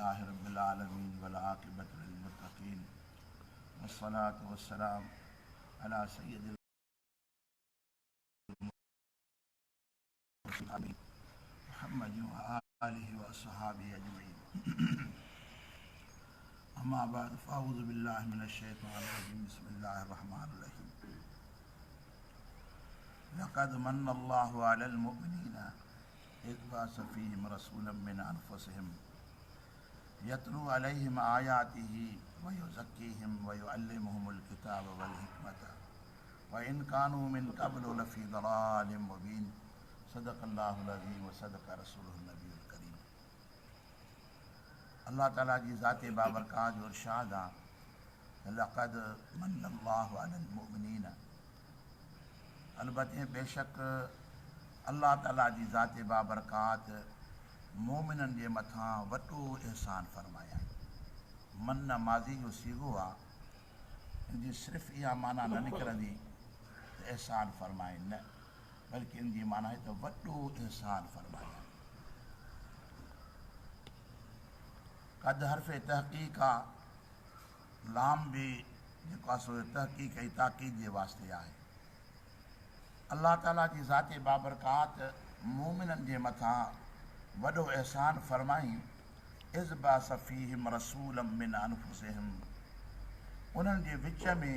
لله رب العالمين والعاقبة للمتقين والصلاة والسلام على سيد المرسلين محمد وآله وأصحابه أجمعين أما بعد فأعوذ بالله من الشيطان الرجيم بسم الله الرحمن الرحيم لقد من الله على المؤمنين إذ بعث فيهم رسولا من أنفسهم يتلو عليهم آياته ويزكيهم ويعلمهم الكتاب والحكمة وإن كانوا من قبل لفي ضلال مبين صدق الله العظيم وصدق رسوله النبي الڪريم الله تعالي جي ذات بابرڪات جو ارشاد آ لقد من الله على المؤمنين البته بيشڪ الله تعالي جي ذات بابرڪات مؤمنن جي مٿان وڏو احسان فرمايائين. من ماضي جو صيغو آ، ان جي صرف اها معنيٰ نه نڪرندي ته احسان فرمائين نه، بلڪه ان جي معنيٰ آهي ته وڏو احسان فرمايائين. قد حرف تحقيق آ. لام به جيڪو آهي سو تحقيق ۽ تاڪيد جي واسطي آهي. الله تعاليٰ جي ذات بابرڪات مؤمنن جي مٿان وڏو احسان فرمائين، اذ بعث فيهم رسولا من انفسهم انهن جي وچ ۾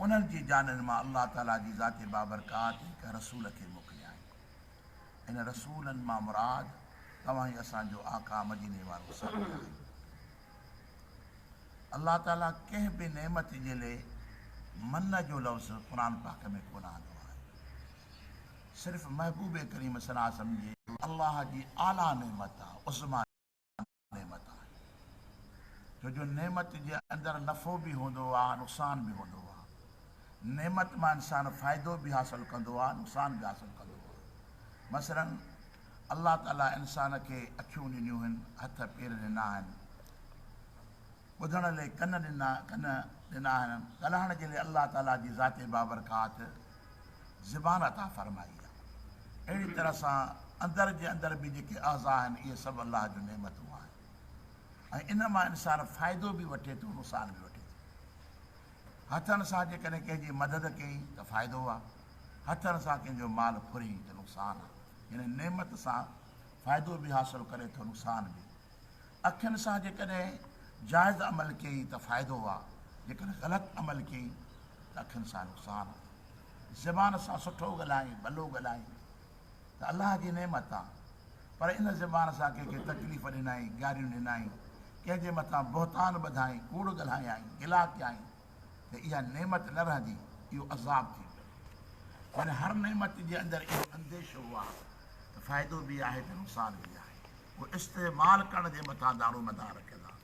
انهن جي جانين مان الله تعاليٰ جي ذات بابرڪات هڪ رسول کي موڪليائين. ان رسولن مان مراد توهان ۽ اسان جو آقا مديني وارو صلي آهي. الله تعالي ڪنهن به نعمت جي لئي من جو لفظ قرآن پاڪ ۾ ڪونه آندو آهي. صرف محبوب ڪريم صلي الله عليه وسلم جي الله جي اعليٰ نعمت آهي، عظميٰ نعمت آهي. ڇو جو نعمت جي اندر نفعو به هوندو آهي، نقصان به هوندو آهي. نعمت مان انسان فائدو به حاصل ڪندو آهي، نقصان به حاصل ڪندو آهي. مثلاً الله تعاليٰ انسان کي اکيون ڏنيون هن، هٿ پير ڏنا آهن، ٻڌڻ لئي ڪن ڏنا ڪن ڏنا آهن، ڳالهائڻ جي لئي الله تعاليٰ جي ذات بابرڪات زبان عطا فرمائي آهي. اهڙي طرح سان اندر جي اندر به جيڪي اعضاء آهن اهي سڀ الله جون نعمتون آهن ۽ ان مان انسان فائدو به وٺي ٿو نقصان به وٺي ٿو. هٿن سان جيڪڏهن ڪنهن جي مدد ڪئي ته فائدو آهي، هٿن سان ڪنهن جو مال ڦرين ته نقصان آهي. يعني نعمت سان فائدو به حاصل ڪري ٿو نقصان به. اکين سان جيڪڏهن جائز عمل ڪيئي ته فائدو آ، جيڪڏهن غلط عمل ڪيئي ته اکين سان نقصان آ. زبان سان سٺو ڳالهائين، ڀلو ڳالهائين ته الله جي نعمت آ، پر ان زبان سان ڪنهن کي تڪليف ڏنائين، گاريون ڏنائين، ڪنهن جي مٿان بهتان ٻڌائين، ڪوڙ ڳالهايائين، گلا ڪيائين ته اها نعمت نه رهندي، اهو عذاب ٿي ويو. يعني هر نعمت جي اندر اهو انديشو آهي ته فائدو به آهي ته نقصان به آهي. اهو استعمال ڪرڻ جي مٿان دارو مدار رکيل آهي.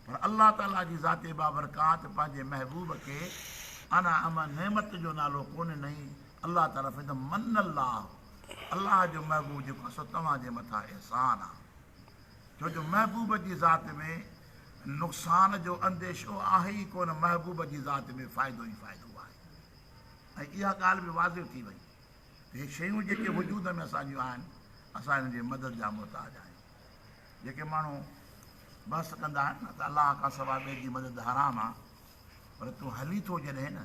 پر الله تعاليٰ جي ذات بابرڪات پنهنجي محبوب کي انعم نعمت جو نالو ڪونه ڏنائين، الله تعاليٰ فرمائي ٿو من الله الله جو محبوب جيڪو آهي سو توهان جي مٿان احسان آهي. ڇو جو محبوب جي ذات ۾ نقصان جو انديشو آهي ئي ڪونه، محبوب جي ذات ۾ فائدو ئي فائدو آهي. ۽ اها ڳالهه به واضح ٿي وئي ته هي شيون جيڪي وجود ۾ اسان جون آهن، اسان انهن جي مدد جا محتاج آهيون. جيڪي ماڻهو بحث ڪندا آهن نه ته الله کان سواء ٻئي جي مدد حرام آهي، پر تون هلين ٿو جڏهن نه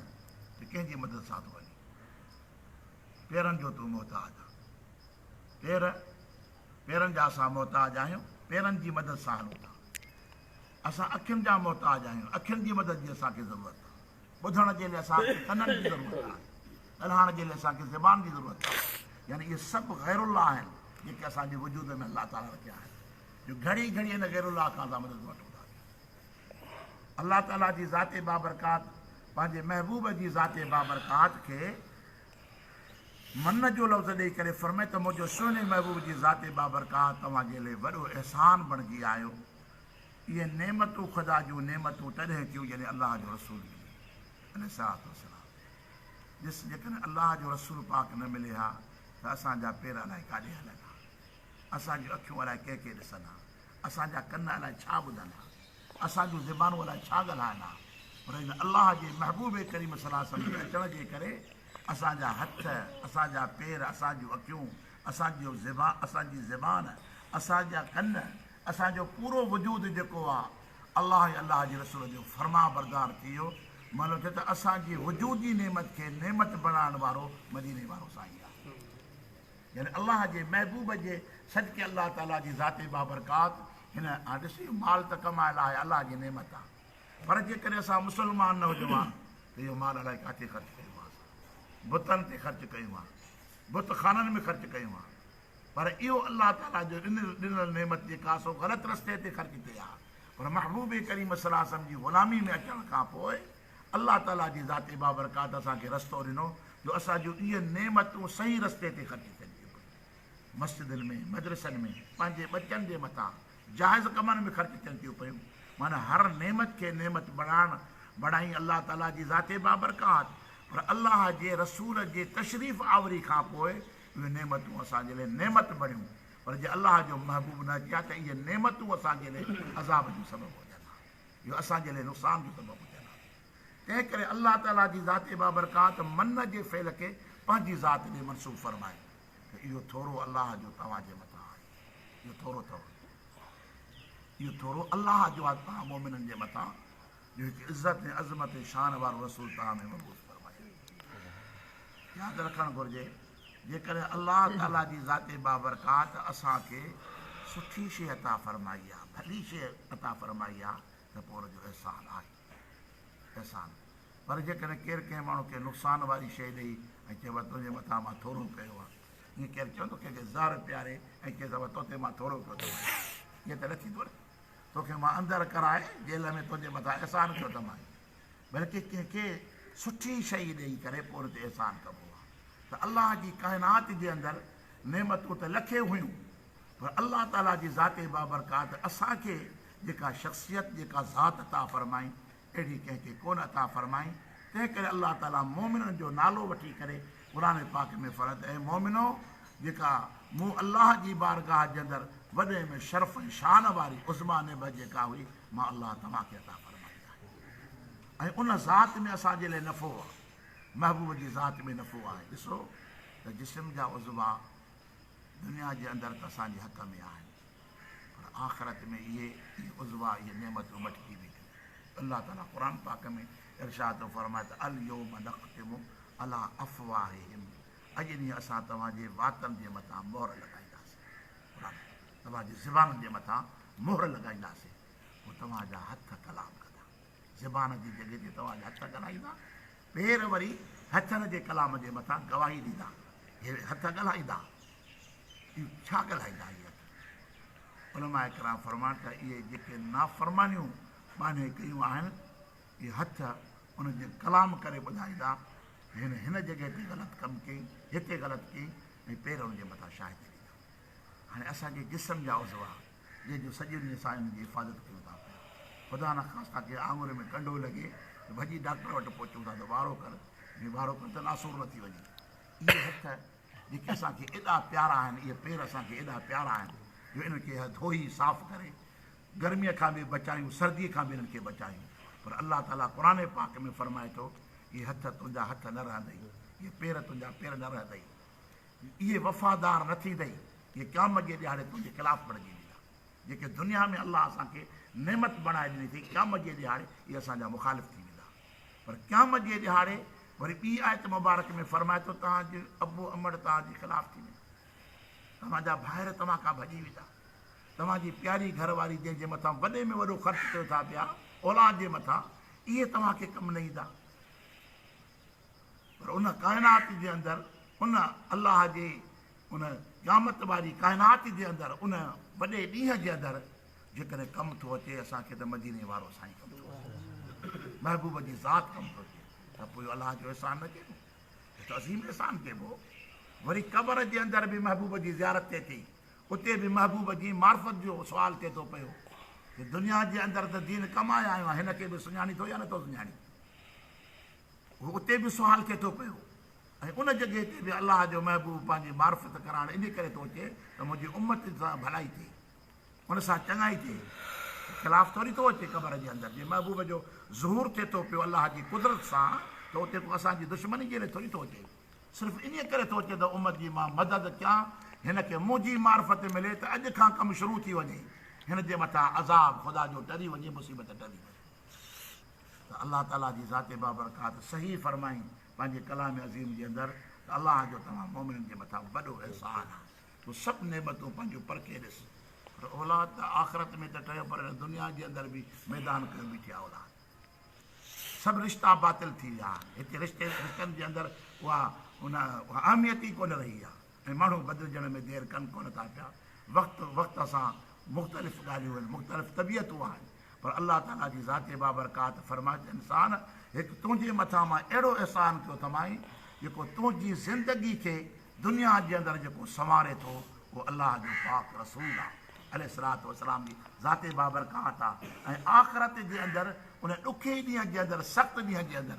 ته ڪنهن جي مدد سان ٿو هلين؟ پيرن جو تون محتاج آهين. پير، پيرن جا اسان محتاج آهيون، پيرن جي مدد سان هلون ٿا. اسان اکين جا محتاج آهيون، اکين جي مدد جي اسان کي ضرورت آهي. ٻڌڻ جي لاء اسان کي ڪنن جي ضرورت آهي، ڳالهائڻ جي لاء اسان کي زبان جي ضرورت آهي. يعني اهي سڀ غير الله آهن جيڪي اسان جي وجود ۾ الله تعاليٰ رکيا آهن، جو گهڙي گهڙي ان غير الله کان اسان مدد وٺون ٿا. الله تعاليٰ جي ذات بابرڪات پنهنجي محبوب جي ذات بابرڪات کي من جو لفظ ڏئي ڪري فرمائي ته منهنجو سهڻي محبوب جي ذات بابرڪات توهان جي لاء وڏو احسان بڻجي آيو. اهي نعمتون خدا جون نعمتون تڏهن ٿيون جڏهن الله جو رسول ملي عليه الصلوة والسلام. ڏس جيڪڏهن الله جو رسول پاڪ نه ملي ها ته اسان جا پير الائي ڪاڏي هلن ها، اسان جون اکيون الائي ڪنهن کي ڏسن ها، اسان جا ڪن الائي ڇا ٻڌن ها، اسان جون زبانون الائي ڇا ڳالهائن ها، پر ان الله جي محبوب ڪريم صلي الله عليه وسلم جي اچڻ جي ڪري اسان جا هٿ، اسان جا پير، اسان جون اکيون، اسان جو زبان، اسان جي زبان، اسان جا ڪن، اسان جو پورو وجود جيڪو آ الله ۽ الله جي رسول جو فرمانبردار ٿي ويو، معلوم ٿيو ته اسان جي وجودي نعمت کي نعمت بڻائڻ وارو مديني وارو سائين آ. يعني الله جي محبوب جي صدقي الله تعالي جي ذات بابرڪات هن هاڻ ڏس اهو مال ته ڪمايل آهي الله جي نعمت آ پر جيڪڏهن اسان مسلمان نه هجون ها ته اهو مال الائي ڪاٿي خرچ ڪيون ها اسان بتن تي خرچ ڪيون ها بت خانن ۾ خرچ ڪيون ها پر اهو الله تعالي جو ڏنل نعمت جيڪا سو غلط رستي تي خرچ ٿئي ها پر محبوب ڪريم صلي الله عليه وسلم جي غلامي ۾ اچڻ کان پوء الله تعالي جي ذات بابرڪات اسان کي رستو ڏنو جو اسان جون اهي نعمتون صحيح رستي تي خرچ ٿين ٿيون پيون. مسجدن ۾، مدرسن ۾، پنهنجي ٻچن جي مٿان جائز ڪمن ۾ خرچ ٿين ٿيون پيون. معنيٰ هر نعمت کي نعمت بڻائڻ بڻائي الله تعالي جي ذات بابرڪات پر الله جي رسول جي تشريف آوري کان پوء اهي نعمتون اسان جي لاء نعمت بڻيون پر جي الله جو محبوب نه اچي ها ته اهي نعمتون اسان جي لاء عذاب جو سبب هجن ها. اهو اسان جي لاء نقصان جو سبب هجن ها. تنهن ڪري الله تعاليٰ جي ذات بابرڪات من جي فعل کي پنهنجي ذات ڏي منسوب فرمائي ته اهو ٿورو الله جو توهان جي مٿان آهي. اهو ٿورو اٿو. اهو ٿورو الله جو آهي توهان مؤمنن جي مٿان جو هڪ عزت ۽ عظمت ۽ شان وارو رسول توهان ۾ مبعوث فرمايو. ياد رکڻ گهرجي جيڪڏهن الله تعاليٰ جي ذات بابرڪات اسان کي سٺي شيء عطا فرمائي آهي، ڀلي شيء عطا فرمائي آهي ته پوء ان جو احسان آهي. احسان. پر جيڪڏهن ڪير ڪنهن ماڻهو کي نقصان واري شيء ڏئي ۽ چئي بابا تنهنجي مٿان مان ٿورو ڪيو آهي. ائين ڪير چوندو ڪنهن کي زهر پياري ۽ چئيس بابا تو تي مان ٿورو ڪيو اٿم. ائين ته نه ٿيندو نه. توکي مان اندر ڪرائي جيل ۾ تنهنجي مٿان احسان ڪيو اٿم. بلڪه ڪنهن کي سٺي شيء ڏئي ڪري پوء ان تي احسان ڪبو آهي ته الله جي ڪائنات جي اندر نعمتون ته لکين هيون پر الله تعاليٰ جي ذات بابرڪات اسان کي جيڪا شخصيت جيڪا ذات عطا فرمائي اهڙي ڪنهن کي ڪونه عطا فرمائي تنهن ڪري الله تعاليٰ مؤمنن جو نالو وٺي ڪري قرآن پاڪ ۾ فرمائي ته اي مؤمنو جيڪا مون الله جي بارگاهه جي اندر وڏي ۾ شرف ۽ شان واري عظميٰ نعمت جيڪا هئي مان الله توهان کي عطا فرمائي آهي ۽ ان ذات ۾ اسان جي لاء نفعو آهي، محبوب جي ذات ۾ نفعو آهي. ڏسو ته جسم جا عضوا دنيا جي اندر ته اسان جي حق ۾ آهن پر آخرت ۾ اهي اهي عضوا اهي نعمتون مٽجي وينديون. الله تعاليٰ قرآن پاڪ ۾ ارشاد ٿو فرمائي ته اليوم نختم علي افواههم اڄ ڏينهن اسان توهان جي واتن جي مٿان مهر لڳائينداسين. قرآن توهان جي زبانن جي مٿان مهر لڳائينداسين. پوء توهان جا هٿ ڪلام ڪندا. زبان جي جڳهه تي توهان جا هٿ ڳالهائيندا. پير وري هٿن جي ڪلام جي مٿان گواهي ڏيندا. هي هٿ ڳالهائيندا. اهي ڇا ڳالهائيندا اهي هٿ؟ علماء ڪرام فرمائن ٿا اهي جيڪي نافرمانيون ٻانهي ڪيون آهن اهي هٿ ان جي ڪلام ڪري ٻڌائيندا ته هن هن جڳهه تي غلط ڪم ڪيئي، هتي غلط ڪيئي ۽ پير ان جي مٿان شاهدي ڏيندا. هاڻي اسان جي جسم جا عضوا جنهن جو سڄو ڏينهن اسان انهن جي حفاظت ڪيون ٿا پيا. خدا نخواسته ڪنهن آڱر ۾ ڪنڊو لڳي ته ڀڄي ڊاڪٽر وٽ پهچون ٿا ته وارو ڪر ۽ وارو ڪر ته ناسور نه ٿي وڃي. اهي هٿ جيڪي اسان کي ايڏا پيارا آهن، اهي پير اسان کي ايڏا پيارا آهن جو انهن کي ڌوئي صاف ڪري گرميء کان به بچايون، سرديء کان به انهن کي بچايون. پر الله تعاليٰ قرآن پاڪ ۾ فرمائي ٿو، اهي هٿ تنهنجا هٿ نه رهندئي، اهي پير تنهنجا پير نه رهندئي. اهي وفادار نه ٿيندئي، اهي قيامت جي ڏهاڙي تنهنجي خلاف بڻجي ويندا. جيڪي دنيا ۾ الله اسان کي نعمت بڻائي ڏني اٿئي، قيامت جي ڏهاڙي اهي اسان جا مخالف ٿي ويندا. پر قيامت جي ڏهاڙي وري ٻي آيت مبارڪ ۾ فرمائي ٿو، توهان جي ابو امڙ توهان جي خلاف ٿي ويندا، توهان جا ڀائر توهان کان ڀڄي ويندا، توهان جي پياري گهر واري جنهن جي مٿان وڏي ۾ وڏو خرچ ڪيو ٿا پيا، اولاد جي مٿان، اهي توهان کي ڪم نه ايندا. پر ان ڪائنات جي اندر ان الله جي ان قيامت واري ڪائنات جي اندر ان وڏي ڏينهن جي اندر جيڪڏهن ڪم ٿو اچي اسان کي ته مديني وارو سائين ڪم ٿو اچي محبوب جي ذات ڪم ٿو اچي ته پوء الله جو احسان نه چئبو ته عظيم احسان چئبو. وري قبر جي اندر به محبوب جي زيارت ٿئي ٿي اتي به محبوب جي معرفت جو سوال ٿئي ٿو پيو ته دنيا جي اندر ته دين ڪمائي آيو آهيان هن کي به سڃاڻي ٿو يا نٿو سڃاڻي. هو اتي به سوال ٿئي ٿو پيو ۽ ان جڳهه تي به الله جو محبوب پنهنجي معرفت ڪرائڻ انهي ڪري ٿو اچي ته منهنجي امت سان ڀلائي ٿئي، ان سان چڱائي ٿئي. خلاف ٿوري ٿو اچي قبر جي اندر جي محبوب جو ظهور ٿئي ٿو پيو الله جي قدرت سان ته اتي ڪو اسان جي دشمني جي لاء ٿوري ٿو اچي. صرف انهي ڪري ٿو اچي ته امت جي مان مدد ڪيان، هن کي منهنجي معرفت ملي ته اڄ کان ڪم شروع ٿي وڃي. هن جي مٿان عذاب خدا جو ٽري وڃي، مصيبت ٽري وڃي. ته الله تعاليٰ جي ذات بابرڪات صحيح فرمائين پنهنجي ڪلام عظيم جي اندر ته الله جو توهان مؤمنن جي مٿان وڏو احسان آهي. تون سڀ نعمتون پنهنجون پرکي ڏس. پر اولاد ته آخرت ۾ ته ٺهيو پر هن دنيا جي اندر به ميدان ڪيو بيٺي آهي اولاد. سڀ رشتا باطل ٿي ويا آهن. هتي رشتي رشتن جي اندر اها ان اها اهميت ئي ڪونه رهي آهي ۽ ماڻهو بدلجڻ ۾ دير ڪن ڪونه ٿا پيا. وقت وقت سان مختلف ڳالهيون آهن، مختلف طبيعتون آهن. پر الله تعاليٰ جي ذات بابرڪات فرمائي ته انسان! هڪ تنهنجي مٿان مان اهڙو احسان ڪيو اٿمائين جيڪو تنهنجي زندگي کي دنيا جي اندر جيڪو سنواري ٿو اهو الله جو پاڪ رسول آهي عليه الصلوة والسلام جي ذات بابرڪات آهي ۽ آخرت جي اندر ان ڏکي ڏينهن جي اندر سخت ڏينهن جي اندر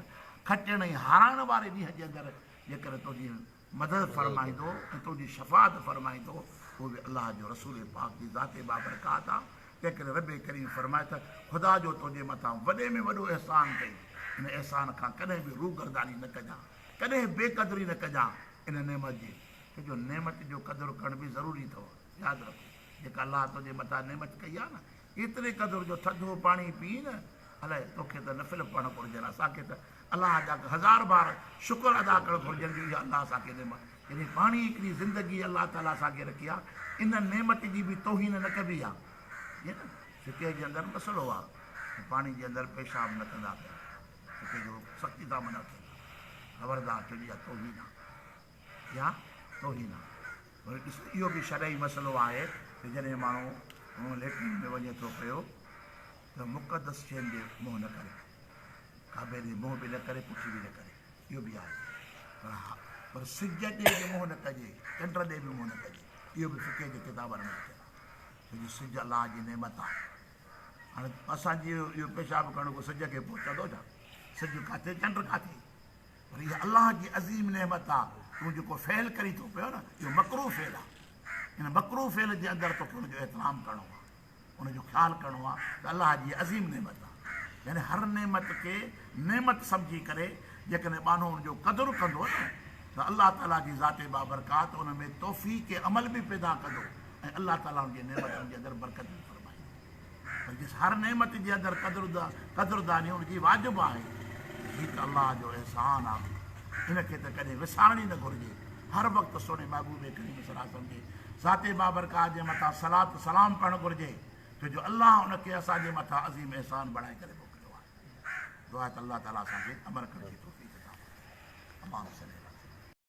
کٽڻ ۽ هارائڻ واري ڏينهن جي اندر جيڪڏهن تنهنجي مدد فرمائيندو ۽ تنهنجي شفاعت فرمائيندو اهو به الله جو رسول پاڪ جي ذات بابرڪات آ، تنهنڪري رب ڪريم فرمائي ته خدا جو تنهنجي مٿان وڏي ۾ وڏو احسان ڪئي، ان احسان کان ڪڏهن به روگرداني نه ڪجان، ڪڏهن بي قدري نه ڪجان ان نعمت جي، ڇو جو نعمت جو قدر ڪرڻ به ضروري اٿو، ياد رکو جيڪا الله تنهنجي مٿان نعمت ڪئي آ نه ايتري قدر جو ٿڌو پاڻي پيئين نه الائي توکي ته نفل پڙهڻ گهرجن اسان کي ته الله جا هزار بار شڪر ادا ڪرڻ گهرجن جو اها الله اسان کي نعمت يعني پاڻي هڪڙي زندگي الله تعالي اسان کي رکي آهي ان نعمت جي به توهين نه ڪبي آهي جي نه فقه جي اندر مسئلو آهي ته پاڻي جي اندر پيشاب نه ڪندا ڪيو فقه جو سختي سان منع ٿيل آهي خبردار ڇو جو اها توهين آهي اها توهين آهي وري ڏس اهو به شرعي مسئلو آهي ته جڏهن ماڻهو ليٽرين ۾ وڃي ٿو پيو ته مقدس شين ڏي منهن نه ڪري کاٻي ڏي منهن به نه ڪري پٺي به نه ڪري اهو به آهي پر ها پر سج ڏي به منهن نه ڪجي چنڊ ڏي به منهن نه ڪجي اهو به فقه جي ڪتابن ۾ لکيل آهي ڇو جو سج الله جي نعمت آهي هاڻي اسان جي اهو پيشاب ڪرڻ ڪو سج کي پهچندو ڇا سج ڪاٿي چنڊ ڪاٿي پر اها الله جي عظيم نعمت آهي تون جيڪو فعل ڪرين ٿو پيو نه اهو مڪروه فعل آهي ان مڪروه فعل جي اندر توکي ان جو احترام ڪرڻو آهي ان جو خيال ڪرڻو آهي ته الله جي عظيم نعمت آهي يعني هر نعمت کي نعمت سمجهي ڪري جيڪڏهن ٻانهو ان جو قدر ڪندو نه ته الله تعالي جي ذات بابرڪات ان ۾ توفيق عمل به پيدا ڪندو ۽ الله تعالي ان جي نعمتن جي اندر برڪت به فرمائيندو پر جس هر نعمت جي اندر قدر قدرداني ان جي واجب آهي هي ته الله جو احسان آهي ان کي ته ڪڏهن وسارڻ ئي نه گهرجي هر وقت سهڻي محبوب ڪريم صلي الله عليه وسلم جي ذات بابرڪات جي مٿان صلات سلام پڙهڻ گهرجي ڇو جو الله ان کي اسان جي مٿان عظيم احسان بڻائي ڪري موڪليو آهي. دعا ته الله تعالي اسان کي عمل ڪرڻ جي توفيق عطا فرمائي. اللهم صل.